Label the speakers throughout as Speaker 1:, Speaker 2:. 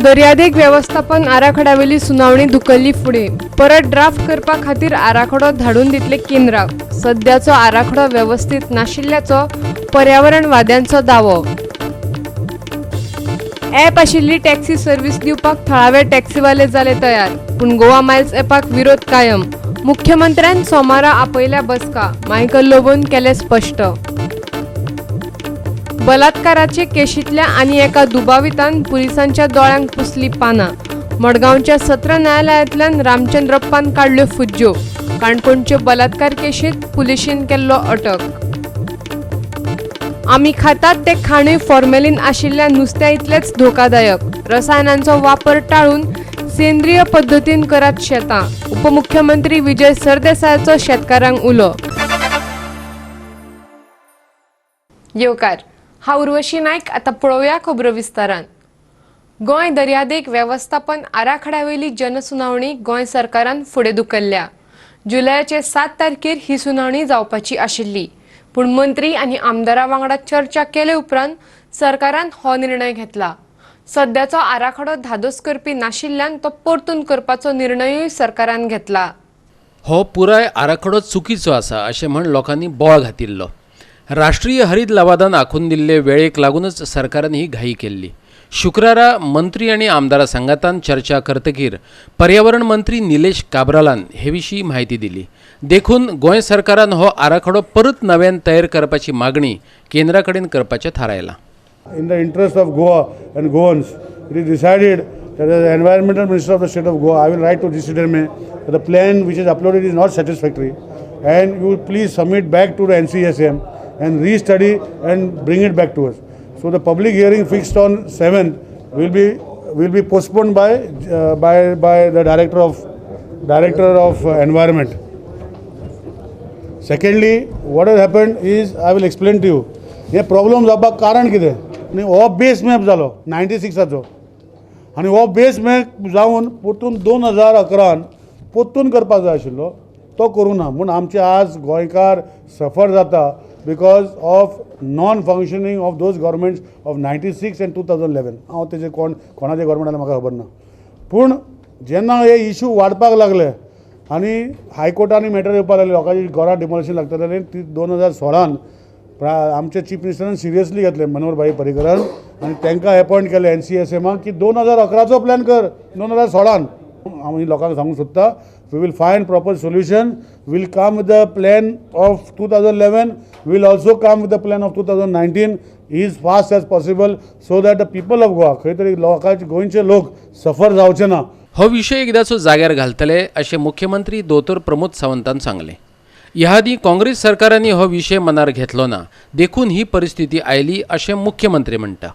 Speaker 1: दर्यादेग वेवस्थापन आराखड्यावेली सुनावणी धुकल्ली फुडें. परत ड्राफ्ट करपा खातीर आराखडो धाडून दितले केंद्राक. सद्याचो आराखडो वेवस्थीत नाशिल्ल्याचो पर्यावरणवाद्यांचो दावो. ॲप आशिल्ली टॅक्सी सर्व्हिस दिवपाक थळावे टॅक्सीवाले जाले तयार, पूण गोवा मायल्स ॲपाक विरोध कायम. मुख्यमंत्र्यान सोमारा आपयल्या बसका, मायकल लोबोन केलें स्पश्ट. बलात्काराचे केशींतल्या आनी एका दुबावितान पुलिसांच्या दोळ्यांक पुसली पानां. मडगांवच्या सत्र न्यायालयांतल्यान रामचंद्रप्पान काडल्यो फुज्ज्यो. काणकोणचे बलात्कार केशींत पुलिशेन केल्लो अटक. आमी खातात ते खाणूय फॉर्मेलीन आशिल्ल्या नुस्त्या इतलेच धोकादायक. रसायनांचो वापर टाळून सेंद्रीय पद्दतीन करात शेतां, उपमुख्यमंत्री विजय सरदेसायाचो शेतकारांक उलो. येवकार, हांव उर्वशी नायक. आतां पळोवया खबरो विस्तारान. गोंय दर्यादेग वेवस्थापन आराखड्यावयली जनसुनावणी गोंय सरकारान फुडें धुकल्ल्या. जुलयाचे 7 तारखेर ही सुनावणी जावपाची आशिल्ली, पूण मंत्री आनी आमदारा वांगडा चर्चा केले उपरांत सरकारान हो निर्णय घेतला. सद्याचो आराखडो धादोस करपी नाशिल्ल्यान तो परतून करपाचो निर्णयूय सरकारान घेतला.
Speaker 2: हो पुराय आराखडो चुकीचो आसा अशें म्हण लोकांनी बोळ घातिल्लो. राष्ट्रीय हरीत लवादान आखून दिल्ले वेळेक लागूनच सरकारान ही घाई केल्ली. शुक्रारा मंत्री आनी आमदारा सांगातान चर्चा करतकीर पर्यावरण मंत्री निलेश काब्रालान हे विशीं म्हायती दिली. देखून गोंय सरकारान हो आराखडो परत नव्यान तयार करपाची मागणी केंद्रा कडेन करपाचें थारायलां.
Speaker 3: In the interest of Goa and Goans, it is decided that as the Environmental Minister of the State of Goa, I will write to GCDMA that the plan which is uploaded is not satisfactory and you will please submit back to the NCSM and re-study and bring it back to us. So the public hearing fixed on 7th will be postponed by the Director of Environment. Secondly, what has happened is I will explain to you. हे problem जावपाक कारण कितें आनी हो बेस map जालो 96आचो आनी हो बेस map जावन परतून 2011न परतून करपाक जाय आशिल्लो, तो करूं ना म्हूण आमचे आज गोंयकार सफर जाता because of non functioning of those governments of 96 and 2011. हांव तेजे कोण कोणाचे गव्हर्मेंट आसलें म्हाका खबर ना, पूण जेन्ना हे इशू वाडपाक लागले आनी हायकोर्टांनी मॅटर येवपाक लागले, लोकांची घरां डिमॉलिशन लागतालें, ती 2016न आमच्या चीफ मिनिस्टरान सिरियसली घेतलें, मनोहर भाई पर्रीकरान, आनी तांकां एपॉयंट केलें एनसीएसएमाक की 2011चो प्लॅन कर 2016न. आमी लोकांक सांगूंक सोदता, we will find proper solution, will come with the plan of 2011, will also come with the plan of 2019 as fast as possible, so that the people of Goa, खंय तरी लोकांचे, गोंयचे लोक सफर जावचे ना.
Speaker 2: हो विशय एकदाचो जाग्यार घालतले अशें मुख्यमंत्री दोतोर प्रमोद सावंतान सांगलें. ह्या आदीं काँग्रेस सरकारांनी हो विशय मनार घेतलो ना, देखून ही परिस्थिती आयली अशें मुख्यमंत्री म्हणटा.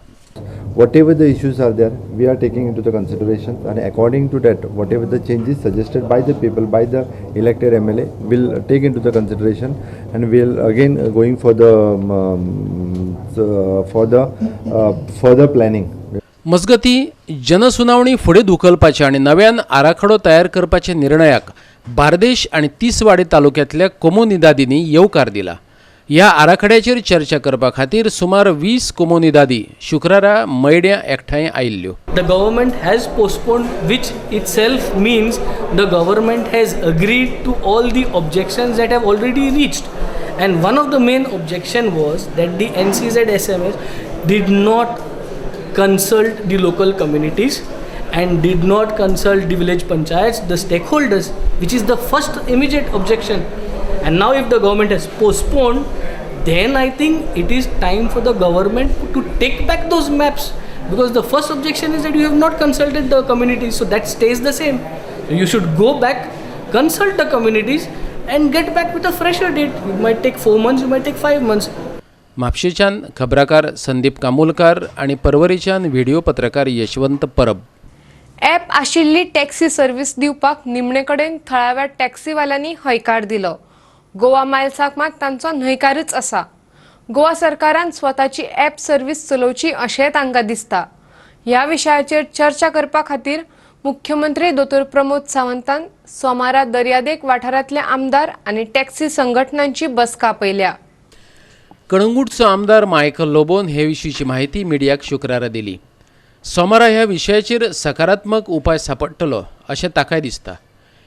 Speaker 4: Whatever the issues are there, we are taking into the consideration and according to that, whatever the changes suggested by the people, by the elected MLA, will take into the consideration and will again going for the further planning.
Speaker 2: मजगती, जनसुनावणी फुडें धुकलपाचे आनी नव्यान आराखडो तयार करपाच्या निर्णयाक बार्देश आनी तिसवाडी तालुक्यांतल्या कोमुनिदादींनी येवकार दिला. ह्या आराखड्याचेर चर्चा करपा खातीर सुमार 20 कोमुनिदादी शुक्रारा मयड्यां एकठांय आयिल्ल्यो.
Speaker 5: The government has postponed, which itself means the government has agreed to all the objections that have already reached. And one of the main objection was that the NCZSMS did not consult the local communities and did not consult the village panchayats, the stakeholders, which is the first immediate objection. And now, if the government has postponed, then I think it is time for the government to take back those maps, because the first objection is that you have not consulted the communities, so that stays the same. So you should go back, consult the communities, and get back with a fresher date. It might take 4 months, it might take 5 months.
Speaker 2: म्हापशेच्यान खबराकार संदीप कामुलकार आनी परवरीच्यान video पत्रकार यशवंत परब.
Speaker 1: App आशिल्ली taxi service दिवपाक निमणे कडेन थळाव्या टॅक्सीवाल्यांनी हयकार दिलो. गोवा मायल्साक मात तांचो न्हयकारच आसा. गोवा सरकारान स्वताची ॲप सर्व्हिस चलोवची अशेंय तांकां दिसता. ह्या विशयाचेर चर्चा करपा खातीर मुख्यमंत्री दोतोर प्रमोद सावंतान सोमारा दर्यादेग वाठारांतले आमदार आनी टॅक्सी संघटनांची बसका आपयल्या.
Speaker 2: कळंगूटचो आमदार मायकल लोबोन हे विशींची माहिती मिडियाक शुक्रारा दिली. सोमारा ह्या विशयाचेर सकारात्मक उपाय सापडटलो अशें ताकाय दिसता.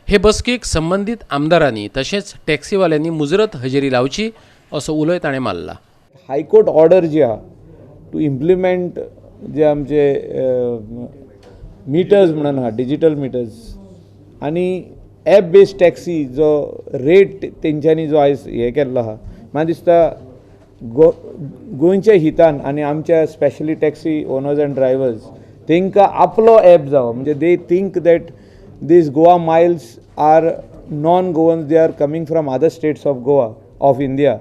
Speaker 2: हे बसकेक संबंदीत आमदारांनी तशेंच टॅक्सीवाल्यांनी मुजरत हजेरी लावची असो उलोय ताणें मारला.
Speaker 6: हायकोर्ट ऑर्डर जी आहा टू इम्प्लिमेंट जे आमचे मिटर्स म्हणून आहा, डिजिटल मिटर्स आनी एप बेस्ड टॅक्सी जो रेट तेंच्यांनी जो आयज हें केल्लो आहा, म्हाका दिसता गोंयच्या हितान आनी आमच्या specially taxi owners and drivers तेंकां आपलो एप जावो, म्हणजे they think that these Goa miles are non Goans, they are coming from other states of Goa of India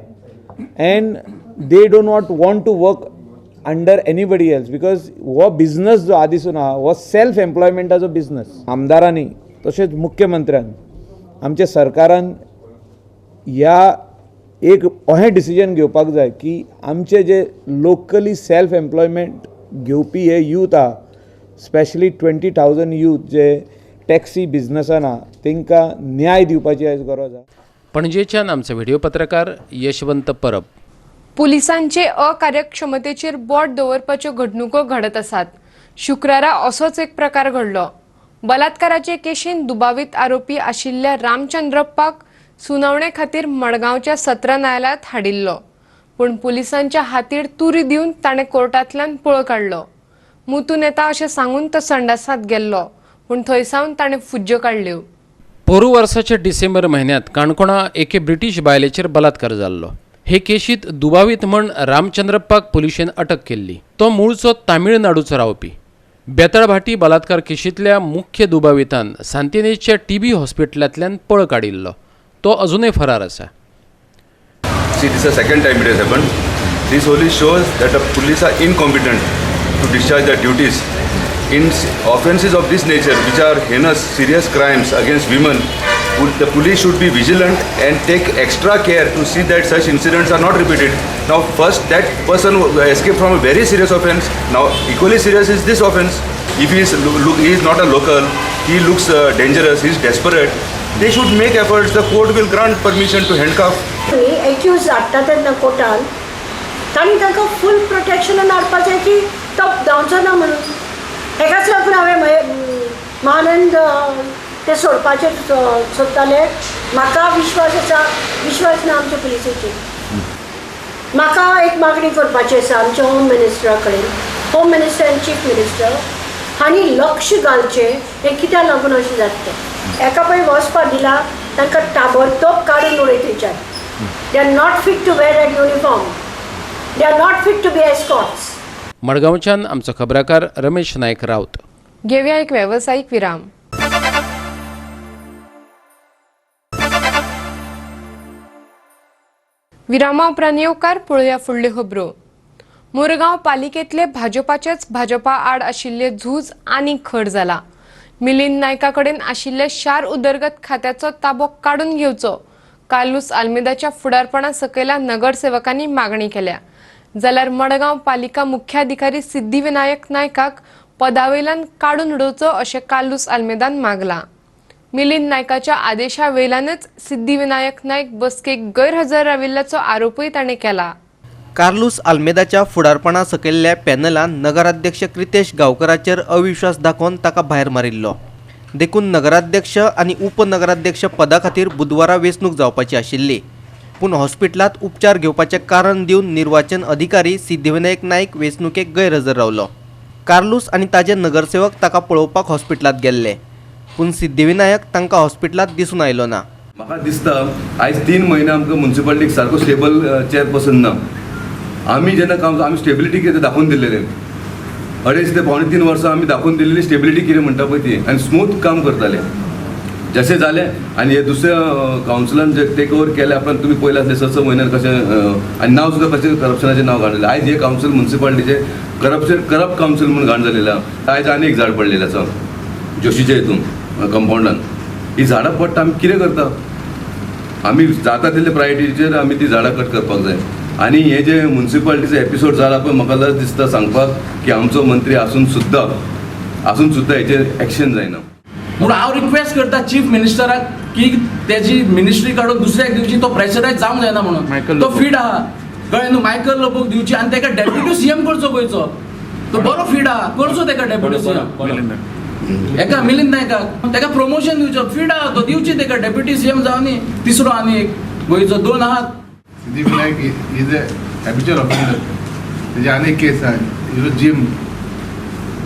Speaker 6: and they do not want to work under anybody else because हो business जो आदीसून आहा हो self एम्प्लॉयमेंटाचो business. आमदारांनी तशेंच मुख्यमंत्र्यान आमच्या सरकारान ह्या एक अहें डिसिजन घेवपाक जाय की आमचे जे लोकली सेल्फ एम्प्लॉयमेंट घेवपी हे यूथ आहा, स्पेशली 20,000 यूथ जे टॅक्सी बिजनसान आहा तांकां न्याय दिवपाची आयज गरज आहा.
Speaker 2: पणजेच्यान आमचो व्हिडिओ पत्रकार यशवंत परब.
Speaker 1: पुलिसांचे अकार्यक्षमतेचेर बोट दवरपाच्यो घडणुको घडत आसात. शुक्रारा असोच एक प्रकार घडलो. बलात्काराचे केशीन दुबावीत आरोपी आशिल्ल्या रामचंद्रप्पाक सुनावणे खातीर मडगांवच्या सत्र न्यायालयांत हाडिल्लो, पूण पुलिसांच्या हातीर तुरी दिवन ताणें कोर्टांतल्यान पळ काडलो. मुतून येता अशें सांगून तो संडासांत गेल्लो, पूण थंयसावन ताणें फुज्ज्यो काडल्यो.
Speaker 2: पोरू वर्साच्या डिसेंबर म्हयन्यांत काणकोणा एके ब्रिटीश बायलेचेर बलात्कार जाल्लो. हे केशीत दुबावीत म्हण रामचंद्रप्पाक पुलिशेन अटक केल्ली. तो मूळचो तामिळनाडूचो रावपी. बेतळभाटी बलात्कार केशींतल्या मुख्य दुबावितान सांतिनेजच्या टीबी हॉस्पिटलांतल्यान पळ काडिल्लो. तो अजूनय फरार आसा.
Speaker 7: See, this is the second time it has happened. This only shows that the police are incompetent to discharge their duties. In offences of this nature, which are heinous, serious crimes against women, the police should be vigilant and take extra care to see that such incidents are not repeated. Now, first that person escaped from a very serious offense. Now, equally serious is this offense. If he is, look, he is not a local, he looks dangerous, he is desperate. They should make efforts. The court will grant permission to handcuff.
Speaker 8: Accused हाडटा तेन्ना कोर्टान तांणी तांकां फूल प्रोटेक्शनान हाडपाचें की तो धांवचो ना म्हणून. हेकाच लागून हांवें महानंद ते सोडपाचें सोदताले. म्हाका विश्वास आसा, विश्वास ना आमच्या पुलिसेचेर. म्हाका एक मागणी करपाची आसा आमच्या होम मिनिस्टरा कडेन, home minister and chief minister हांणी लक्ष घालचें हें कित्याक लागून अशें जाता तें. एका पळय वचपाक दिला तांकां ताबडतोब काडून उडय थंयच्यान. They are not fit to wear that uniform, they are not fit to be escorts.
Speaker 2: मडगांवच्यान आमचो खबराकार रमेश नायक राऊत.
Speaker 1: घेवया एक वेवसायीक विराम. विरामा उपरांत येवकार. पळोवया फुडल्यो खबरो. मुरगांव पालिकेंतले भाजपाचेच भाजपा आड आशिल्ले झूज आनीक खर जाला. मिलिंद नायका कडेन आशिल्ले शार उदरगत खात्याचो ताबो काडून घेवचो कार्लूस आल्मेदाच्या फुडारपणा सकयल्या नगरसेवकांनी मागणी केल्या. जाल्यार मडगांव पालिका मुख्याधिकारी सिद्धिविनायक नायकाक पदावयल्यान काडून उडोवचो अशें कार्लूस आल्मेदान मागलां. मिलिंद नायकाच्या आदेशा वयल्यानच सिद्धिविनायक नायक बसकेक गैरहजर राविल्ल्याचो आरोपूय ताणें केला.
Speaker 9: कार्लूस आल्मेदाच्या फुडारपणा सकयल्ल्या पॅनलान नगराध्यक्ष क्रितेश गांवकराचेर अविश्वास दाखोवन ताका भायर मारिल्लो. देखून नगराध्यक्ष आनी उपनगराध्यक्ष पदा खातीर बुधवारा वेंचणूक जावपाची आशिल्ली. पूण हॉस्पिटलांत उपचार घेवपाचें कारण दिवन निर्वाचन अधिकारी सिद्धिविनायक नायक वेंचणुकेक गैरहजर रावलो. कार्लूस आनी ताजे नगरसेवक ताका पळोवपाक हॉस्पिटलांत गेल्ले, पूण सिद्धिविनायक तांकां हॉस्पिटलांत दिसून आयलो ना.
Speaker 7: म्हाका दिसता आयज 3 म्हयने आमकां म्युनिसिपालिटीक सारको स्टेबल चेअरपर्सन ना. आमी जेन्ना काम आमी स्टेबिलिटी कितें दाखोवन दिल्लें, 2.5 ते 2.75 वर्सां आमी दाखोवन दिल्ली स्टेबिलिटी कितें म्हणटा पळय ती, आनी स्मूथ काम करताले जशें जालें. आनी हे दुसऱ्या कावन्सिलान जे टेक ओवर केलें आपणाक तुमी पयलें आसलें 6-6 म्हयन्यान कशें आनी नांव सुद्दां कशें करप्शनाचें नांव घाण जालें. आयज हे कावन्सील म्युनिसिपालिटीचें करप्ट कावन्सील म्हूण घाण जालेलें आहा. आयज आनी एक झाड पडलेलें आसा जोशीच्या हितून कंपावंडान. ही झाडां पडटा आमी कितें करता, आमी जाता तितले प्रायोरिटीचेर आमी ती झाडां कट करपाक जाय. आनी हे जे म्युनिसिपालिटीचे एपिसोड जाला पळय, म्हाका लज दिसता सांगपाक की आमचो मंत्री आसून सुद्दां हेचेर एक्शन जायना.
Speaker 10: म्हणून हांव रिक्वेस्ट करता चीफ मिनिस्टराक की तेजी मिनिस्ट्री काडून दुसऱ्याक दिवची. तो प्रेशरायज जावंक जायना म्हणून तो फीट आहा, कळ्ळें न्हू. मायकल लोबोक दिवची आनी ताका डेप्युटी सीएम करचो गोंयचो, तो बरो फीड आहा, करचो तेका डेप्युटी सीएम. एका मिलिंद नायकाक तेका प्रमोशन दिवचो, फीड आहा तो, दिवची तेका डेप्युटी सीएम जावनी. तिसरो आनी एक गोंयचो दोन आहात.
Speaker 11: Siddhivinayak is a habitual offender. तेजी आनी एक केस आहा, he was GeM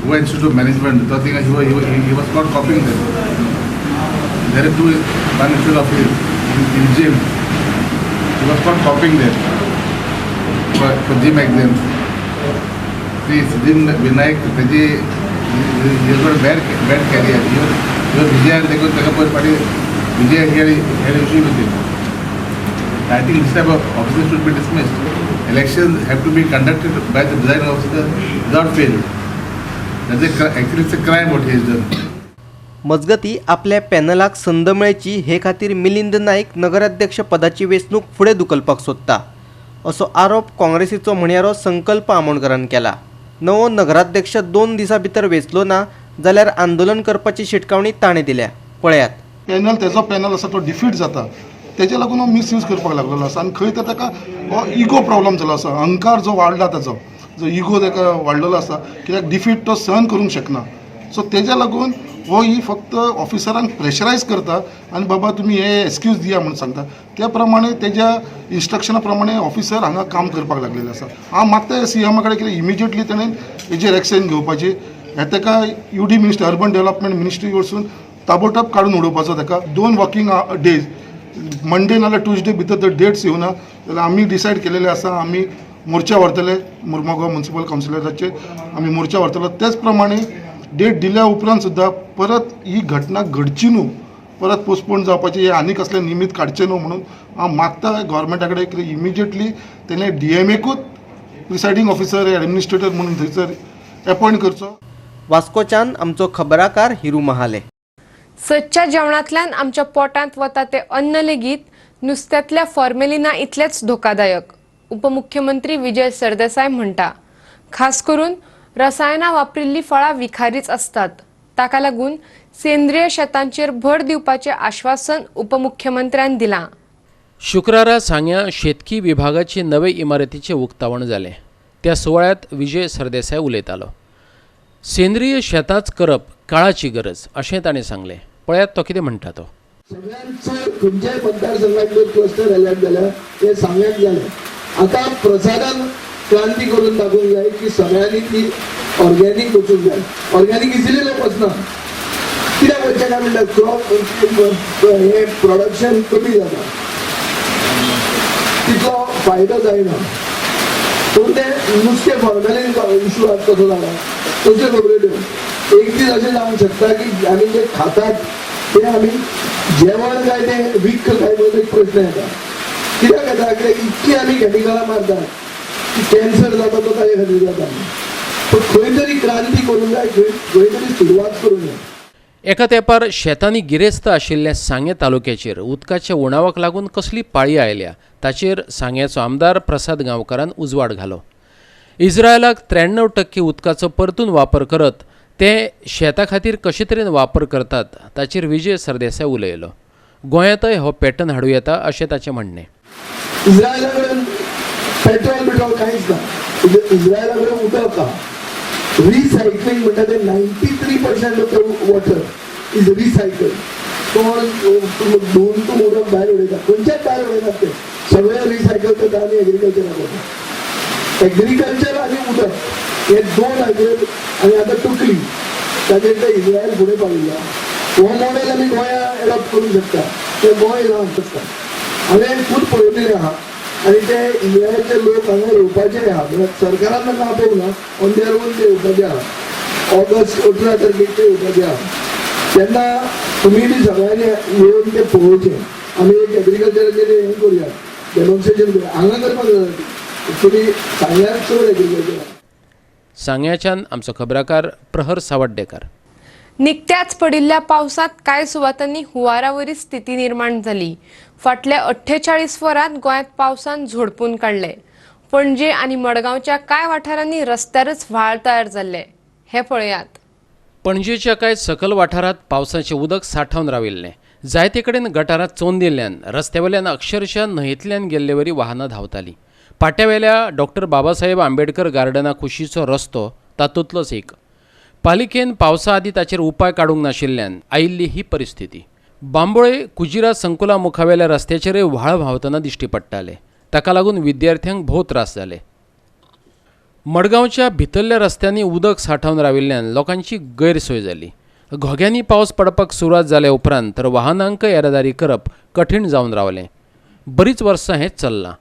Speaker 11: Goa Institute of Management, तो थिंगा he was not copying there. There are two one institute of in GeM, he was not copying there for GeM exams. Shri Siddhivinayak तेजी he has got bad bad career. He was Vijaya देखून ताका पयर फाटीं Vijaya had issue with him. I think this type of officers should be dismissed. Elections have to be conducted by the presiding officer without fail. That's a, actually it's a crime what he has done.
Speaker 9: मजगती आपल्या पॅनलाक संद मेळची हे खातीर मिलिंद नायक नगराध्यक्ष पदाची वेंचणूक फुडें धुकलपाक सोदता असो आरोप काँग्रेसीचो म्हणयारो संकल्प आमोणकरान केला. नवो नगराध्यक्ष 2 दिसां भितर वेंचलो ना जाल्यार आंदोलन करपाची शिटकावणी ताणें दिल्या. पळयात.
Speaker 12: पॅनल तेजो पॅनल आसा तो डिफीट जाता, तेजे लागून हो मिसयूज करपाक लागलेलो आसा आनी खंय तर ताका हो इगो प्रॉब्लम जालो आसा. अहंकार जो वाडला ताजो, जो इगो ताका वाडलेलो आसा, कित्याक डिफीट तो सहन करूंक शकना. सो तेज्या लागून हो ही फक्त ऑफिसरांक प्रेशरायज करता आनी बाबा तुमी हे एक्सक्यूज दिया म्हूण सांगता. त्या प्रमाणे तेज्या इन्स्ट्रक्शना प्रमाणे ऑफिसर हांगा काम करपाक लागलेले आसा. हांव मागता सीएमा कडेन कितें इमिजिएटली तेणें हेजेर एक्शन घेवपाची. हे ताका UD minister, urban development ministry वचून ताबडतोब काडून उडोवपाचो ताका. 2 वर्किंग डेज, मंडे नाल्यार ट्युजडे भितर जर डेट्स येवना जाल्यार आमी डिसायड केलेले आसा, आमी मोर्चा व्हरतले. मुर्मगांव म्युनिसिपल कावन्सिलराचेर आमी मोर्चा व्हरतलो. तेच प्रमाणे डेट दिल्या उपरांत सुद्दां परत ही घटना घडची न्हू, परत पोस्टपोन जावपाची हे आनी कसलें निमीत काडचें न्हू म्हणून हांव मागता गोवोरमेंटा कडेन कितें इमिजिएटली तेणें डीएमएकूच प्रिसायडींग ऑफिसर एडमिनिस्ट्रेटर म्हणून थंयसर एपॉयंट करचो.
Speaker 9: वास्कोच्यान आमचो खबराकार हिरू महाले.
Speaker 1: सदच्या जेवणांतल्यान आमच्या पोटांत वता तें अन्न लेगीत नुस्त्यांतल्या फॉर्मेलिना इतलेंच धोकादायक, उपमुख्यमंत्री विजय सरदेसाय म्हणटा. खास करून रसायनां वापरिल्लीं फळां विखारीच आसतात. ताका लागून सेंद्रीय शेतांचेर भर दिवपाचें आश्वासन उपमुख्यमंत्र्यान दिलां.
Speaker 2: शुक्रारा सांग्या शेतकी विभागाचे नवे इमारतीचें उक्तावण जालें. त्या सुवाळ्यांत विजय सरदेसाय उलयतालो. सेंद्रीय शेतांच करप काळाची गरज अशें ताणें सांगलें. पळयात तो कितें म्हणटा तो.
Speaker 13: सगळ्यात चड खंयच्याय मतदारसंघात जर क्लस्टर जाल्यात जाल्यार ते सांग्याक जाले. आतां प्रसादान क्रांती करून दाखोवंक जाय की सगळ्यांनी ती ऑर्गॅनीक वचूंक जाय. ऑर्गॅनीक इजिली लोक वचना, कित्याक वचचें काय म्हणटा, क्रॉप हें प्रोडक्शन कमी जाता, तितलो फायदो जायना. पूण तें नुस्तें फॉर्मेलीन इशू आज कसो जाला तसल्यो खबऱ्यो त्यो. एक दीस अशें जावंक शकता की आमी जें खातात तें आमी जेवण काय तें विख काय म्हणून एक प्रश्न येता. कित्याक येता? कित्याक इतकी आमी कॅमिकलां मारतात की कॅन्सर जाता तो ताजे खातीर जाता. पूण खंय तरी क्रांती करूंक जाय, खंय तरी सुरवात करूंक जाय.
Speaker 2: एका तेंपार शेतांनी गिरेस्त आशिल्ल्या सांगें तालुक्याचेर उदकाच्या उणावाक लागून कसली पाळी आयल्या ताचेर सांग्याचो आमदार प्रसाद गांवकारान उजवाड घालो. इस्रायलाक 93% उदकाचो परतून वापर करत ते शेता खातीर कशे तरेन वापर करतात ताचेर विजय सरदेसाय उलयलो. गोंयांतय हो पॅटर्न हाडूं येता अशें ताचें म्हणणें.
Speaker 13: इस्रायला कडेन पेट्रोल बिट्रोल कांयच ना. इस्रायला कडेन उदक आहा. रिसायकलिंग म्हणटा तें 93% of the water is recycle. तोंड धुवन तूं उदक भायर उडयता, खंयच्याच भायर उडयनात, ते सगळें रिसायकल करता आनी एग्रीकल्चराक वता. एग्रीकल्चर आनी उदक हे दोन हाजेर आनी आतां टुकली ताजेर ते इस्रायल फुडें पाविल्लो. हो मॉडेल आमी गोंया एडॉप्ट करूंक शकता. ते गोंय ल्हान आसता, हांवें खूब पळयलेलें आहा आनी ते इस्रायलचे लोक हांगा येवपाचे आहा. म्हळ्यार सरकारान तांकां आपोवंक ना, ऑन their own ते येवपाचे आहा. ऑगस्ट 18 तारखेक ते येवपाचे आहा. तेन्ना तुमी बी सगळ्यांनी येवन ते पळोवचें. आमी एक एग्रीकल्चराचेर हें करुया, डेमॉन्स्ट्रेशन करुया. हांगा करपाक जाता एक्चुली, सांग्यार चड एग्रीकल्चर आहा.
Speaker 2: सांग्याच्यान आमचो खबराकार प्रहर सावड्डेकर.
Speaker 1: निकत्याच पडिल्ल्या पावसांत कांय सुवातांनी हुंवारावरी स्थिती निर्माण जाली. फाटल्या 48 वरांत गोंयांत पावसान झोडपून काडले. पणजे आनी मडगांवच्या कांय वाठारांनी रस्त्यारच व्हाळ तयार जाल्ले. हे पळयात.
Speaker 2: पणजेच्या कांय सकल वाठारांत पावसाचें उदक सांठोवन राविल्लें. जायते कडेन गटारां चोंदिल्ल्यान रस्त्यावेल्यान अक्षरशः न्हंयेंतल्यान गेल्लेवरी वाहनां धांवतालीं. पाट्यावेल्या डॉक्टर बाबासाहेब आंबेडकर गार्डना कुशीचो रस्तो तातूंतलोच एक. पालिकेन पावसा आदीं ताचेर उपाय काडूंक नाशिल्ल्यान आयिल्ली ही परिस्थिती. बांबोळे कुजिरा संकुला मुखावेल्या रस्त्याचेरय व्हाळ व्हांवतना दिश्टी पडटाले. ताका लागून विद्यार्थ्यांक भोव त्रास जाले. मडगांवच्या भितरल्या रस्त्यांनी उदक सांठोवन राविल्ल्यान लोकांची गैरसोय जाली. घोग्यांनी पावस पडपाक सुरवात जाल्या उपरांत तर वाहनांक येरादारी करप कठीण जावन रावलें. बरीच वर्सां हेंच चल्लां.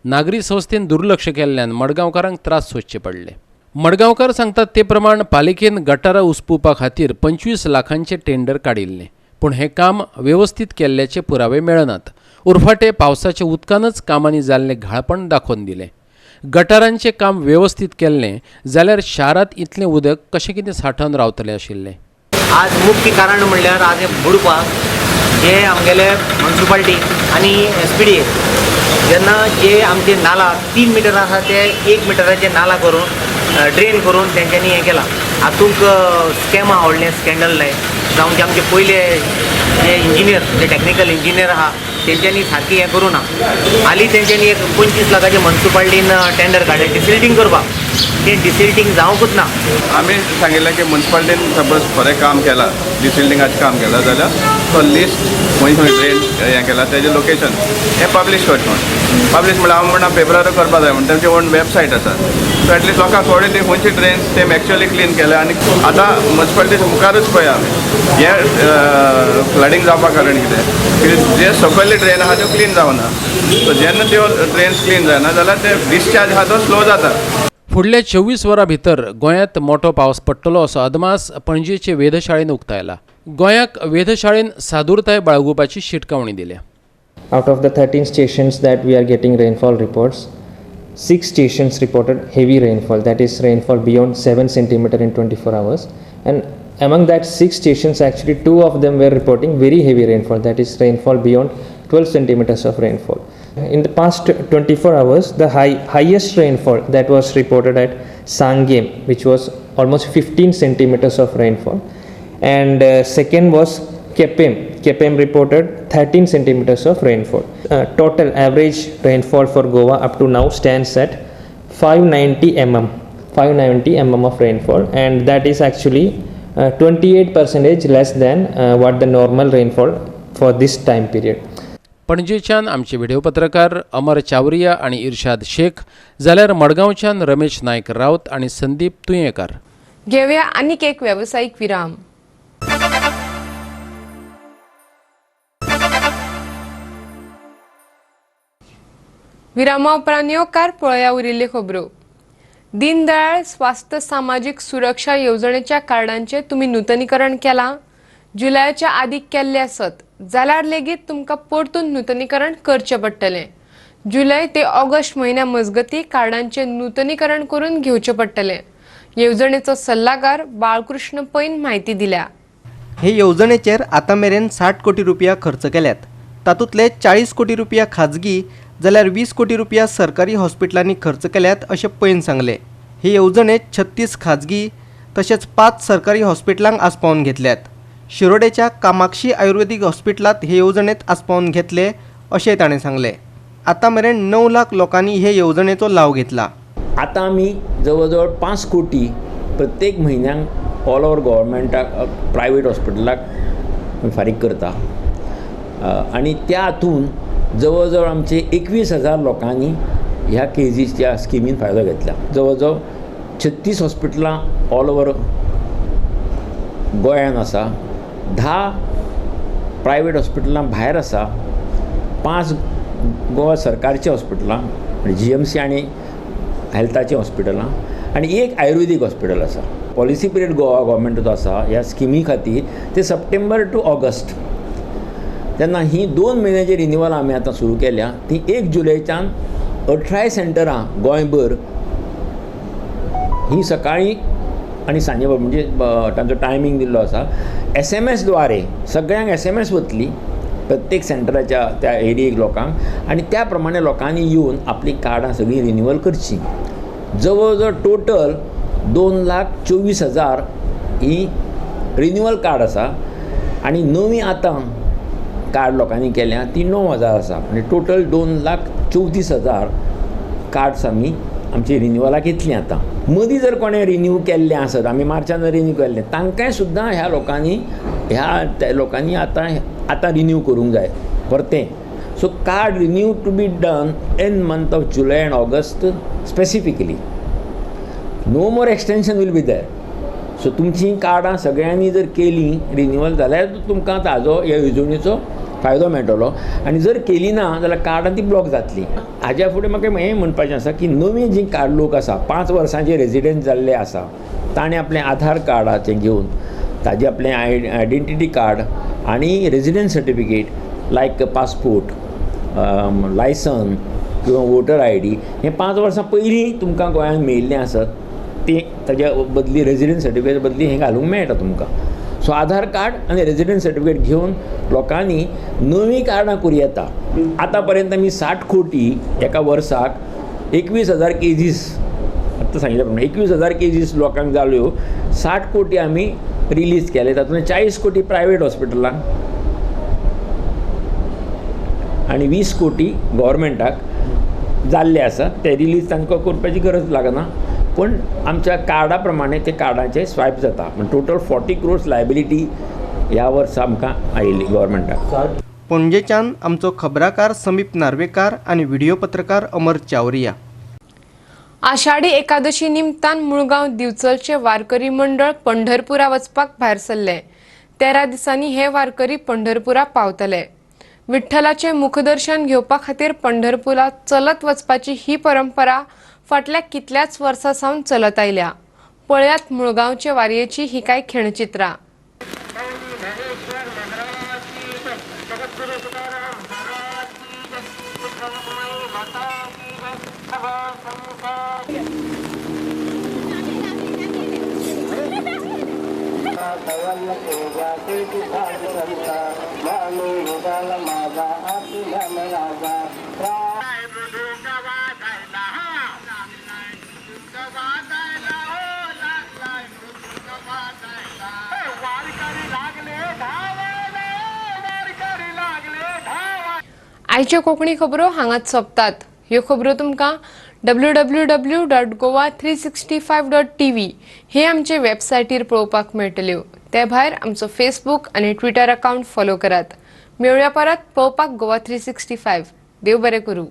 Speaker 2: नागरी संस्थेन दुर्लक्ष केल्ल्यान मडगांवकारांक त्रास सोंसचे पडले. मडगांवकार सांगतात ते प्रमाण पालिकेन गटारां उसपुवपा खातीर 25 लाखांचें टेंडर काडिल्लें, पूण हें काम वेवस्थीत केल्ल्याचे पुरावे मेळनात. उरफाटे पावसाच्या उदकानच कामांनी जाल्लें घाळपण दाखोवन दिलें. गटारांचें काम वेवस्थीत केल्लें जाल्यार शारांत इतलें उदक कशें कितें सांठोवन रावतलें आशिल्लें.
Speaker 14: आज मुख्य कारण म्हणल्यार आज हे बुडपाक जे आमगेले म्युनिसिपालिटी आनी एसपीडीए जेन्ना जे आमचे नाला 3 मिटर आसा ते 1 मिटराचे नाला करून ड्रेन करून तेंच्यांनी हें केलां. हातूंत स्कॅम आहा, व्हडलें स्कॅन्डल जावं जे आमचे पयले जे इंजिनियर, जे टॅक्निकल इंजिनियर आहा तेंच्यांनी सारकें हें करूं ना. हालीं तेंच्यांनी एक 25 लाखाचें म्युनिसिपालिटीन टेंडर काडलें डिसिल्टींग करपाक, तें डिसिल्टींग जावंकूच ना.
Speaker 15: आमी सांगिल्लें की म्युनिसिपालिटीन सपोज बरें काम केलां, डिसिल्टिंगाचें काम केलां जाल्यार तो लिस्ट खंय खंय ड्रेन हें केलां तेजें लोकेशन हें पब्लीश करचें म्हूण. पब्लीश म्हणल्यार हांव म्हणटा पेपरार करपा जाय म्हूण तेमची ओन वेबसायट आसा, सो एटलिस्ट लोकांक कळ्ळें ती खंयची ड्रेन्स ते एक्चुअली क्लीन केल्या. आनी आतां म्युनिसिपालिटीच्या मुखारूच पळय आमी हें फ्लडींग जावपाक कारण कितें की जे सकयले ड्रेन आहा त्यो क्लीन जावना, सो जेन्ना त्यो ड्रेन्स क्लीन जायना जाल्यार ते डिस्चार्ज आहा तो स्लो जाता.
Speaker 2: फुडल्या 24 वरां भितर गोंयांत मोटो पावस पडटलो असो अदमास पणजेचे वेधशाळेन उक्तायला. गोंयाक वेधशाळेन सादूरताय बाळगुपाची शिटकावणी दिल्या.
Speaker 16: Out of the 13 stations that we are getting rainfall reports, 6 stations reported heavy rainfall, that is rainfall beyond 7 centimeter in 24 hours. And among that 6 stations, actually 2 of them were reporting very heavy rainfall, that is rainfall beyond 12 centimeters of rainfall. In the past 24 hours, the highest rainfall that was reported at Sangem, which was almost 15 centimeters of rainfall, and second was Kepem. Kepem reported 13 centimeters of rainfall. Total average rainfall for Goa up to now stands at 590 mm, 590 mm of rainfall, and that is actually 28% less than what the normal rainfall for this time period.
Speaker 2: पणजेच्यान आमचे video पत्रकार अमर चावरिया आणि इर्शाद शेख, जाल्यार मडगांवच्यान रमेश नायक राऊत आणि संदीप तुयेंकार.
Speaker 1: घेवया आनीक एक वेवसायीक विराम. विरामा उपरांत येवकार पळया उरिल्ल्यो खबरो. दीनदयाळ स्वास्थ्य सामाजीक सुरक्षा येवजणेच्या कार्डांचें तुमी नूतनीकरण केलां? जुलयाच्या आदीं केल्लें आसत जाल्यार लेगीत तुमकां परतून नूतनीकरण करचें पडटलें. जुलय ते ऑगस्ट म्हयन्या मजगतीं कार्डांचें नूतनीकरण करून घेवचें पडटलें. येवजणेचो सल्लागार बाळकृष्ण पैन म्हायती दिल्या.
Speaker 9: हे येवजणेचेर आतां मेरेन 60 कोटी रुपया खर्च केल्यात. तातूंतले 40 कोटी रुपया खाजगी जाल्यार 20 कोटी रुपया सरकारी हॉस्पिटलांनी खर्च केल्यात अशें पैन सांगलें. हे येवजणेत 36 खाजगी तशेंच 5 सरकारी हॉस्पिटलांक आस्पावन घेतल्यात. शिरोडेच्या कामाक्षी आयुर्वेदीक हॉस्पिटलांत हे येवजणेत आस्पावन घेतले अशें ताणें सांगलें. आतां मेरेन 9 लाख लोकांनी हे येवजणेचो लाव घेतला.
Speaker 17: आतां आमी जवळ जवळ 5 कोटी प्रत्येक म्हयन्याक ऑल ओवर गव्हर्मेंटाक प्रायवेट हॉस्पिटलाक फारीक करता आनी त्या हातून जवळ जवळ आमचे 21,000 लोकांनी ह्या केजीच्या स्किमीन फायदो घेतला. जवळ जवळ 36 हॉस्पिटलां ऑल ओवर गोंयान आसा, 10 प्रायवेट हॉस्पिटलां भायर आसा, 5 गोवा सरकारची हॉस्पिटलां GMC आनी हेल्थाचीं हॉस्पिटलां आनी 1 आयुर्वेदीक हॉस्पिटल आसा. पॉलिसी पिरियड गोवा गव्हर्मेंटाचो आसा ह्या स्किमी खातीर ते सप्टेंबर टू ऑगस्ट. तेन्ना ही 2 म्हयन्याची रिन्युअल आमी आतां सुरू केल्या ती 1 जुलयच्यान 18 सेंटरां गोंयभर ही सकाळीं आनी सांजे म्हणजे तांचो टायमींग दिल्लो आसा. SMS द्वारे सगळ्यांक SMS वतली प्रत्येक सेंटराच्या त्या एरियेक लोकांक आनी त्या प्रमाणे लोकांनी येवन आपलीं कार्डां सगळीं रिन्युअल करचीं. जवळ जवळ टोटल 2,24,000 ही रिन्युअल कार्ड आसा आनी नवीं आतां कार्ड लोकांनी केल्या ती 9,000 आसा, म्हणजे टोटल 2,34,000 कार्ड्स आमी आमची रिन्युअलाक येतली. आतां मदीं जर कोणें रिन्यू केल्लें आसत, आमी मार्चान रिन्यू केल्लें, तांकांय सुद्दां ह्या लोकांनी ह्या लोकांनी आतां आतां रिन्यू करूंक जाय परतें. So card renew to be done in month of July and August specifically. No more extension will be there. So तुमचीं कार्डां सगळ्यांनी जर केलीं रिन्युअल जाल्यार तुमकां ताजो ह्या येवजणेचो फायदो मेळटलो, आनी जर केली ना जाल्यार कार्डां ती ब्लॉक जातली. हाज्या फुडें म्हाका हें म्हणपाचें आसा की नवीं जीं कार्ड लोक आसा, 5 वर्सांचे रेजिडंट जाल्ले आसा, ताणें आपलें आधार कार्डाचें घेवन ताजें आपलें आयडेंटिटी कार्ड आनी resident certificate like passport, licence किंवा वोटर ID हें 5 वर्सां पयलीं तुमकां गोंयांत मेळिल्लें आसत ती ताज्या बदली रेजिडंट सर्टिफिकेट बदली हें घालूंक मेळटा तुमकां. सो आधार कार्ड आनी रेजिडंट सर्टिफिकेट घेवन लोकांनी नवीं कार्डां करूं येता. आतां पर्यंत आमी 60 कोटी एका वर्साक 21,000 केजीस, आत्तां सांगिल्ल्या प्रमाणे 21,000 केजीस लोकांक जाल्यो. 60 कोटी आमी रिलीज केले, तातूंत 40 कोटी प्रायवेट हॉस्पिटलांक आनी 20 कोटी गव्हर्मेंटाक जाल्ले आसा. ते रिलीज तांकां करपाची गरज लागना, पूण आमच्या कार्डा प्रमाणे ते कार्डाचे स्वायप जाता. पूण टोटल 40 क्रोर्स लायबिलिटी ह्या वर्सा आमकां आयिल्ली गव्हर्मेंटाक.
Speaker 9: पणजेच्यान आमचो खबराकार समीप नार्वेकार आनी व्हिडिओ पत्रकार अमर चावरिया.
Speaker 1: आषाढी एकादशी निमतान मुळगांव दिवचलचे वारकरी मंडळ पंढरपुरा वचपाक भायर सरले. 13 दिसांनी हे वारकरी पंढरपुरा पावतले. विठ्ठलाचे मुखदर्शन घेवपा खातीर पंढरपुरा चलत वचपाची ही परंपरा फाटल्या कितल्याच वर्सां सावन चलत आयल्या. पळयात मुळगांवचे वारयेची ही कांय खिणचित्रां. आयच्यो कोंकणी खबरो हांगाच सोंपतात. ह्यो खबरो तुमकां www.goa365.tv हे आमचे वेबसायटीर पळोवपाक मेळटल्यो. ते भायर आमचो फेसबूक आनी ट्विटर अकाउंट फॉलो करात. मेळुया परत पळोवपाक गोवा 365. देव बरें करूं.